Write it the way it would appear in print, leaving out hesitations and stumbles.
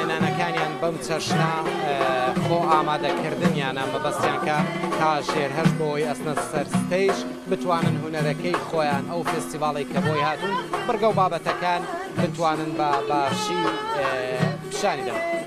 ڕاهێنانەکانیان بەم چەشنە خۆ ئامادەکردنیانە، مەبەستیان کە کاژێر 8 بۆ ئەوەی ئەچنە سەر stage بتوانن هونەرەکەی خۆیان، ئەو فێستیڤاڵی کە بۆی هاتوون، بڕگە و بابەتەکان بتوانن بە باشی پیشانی دەن.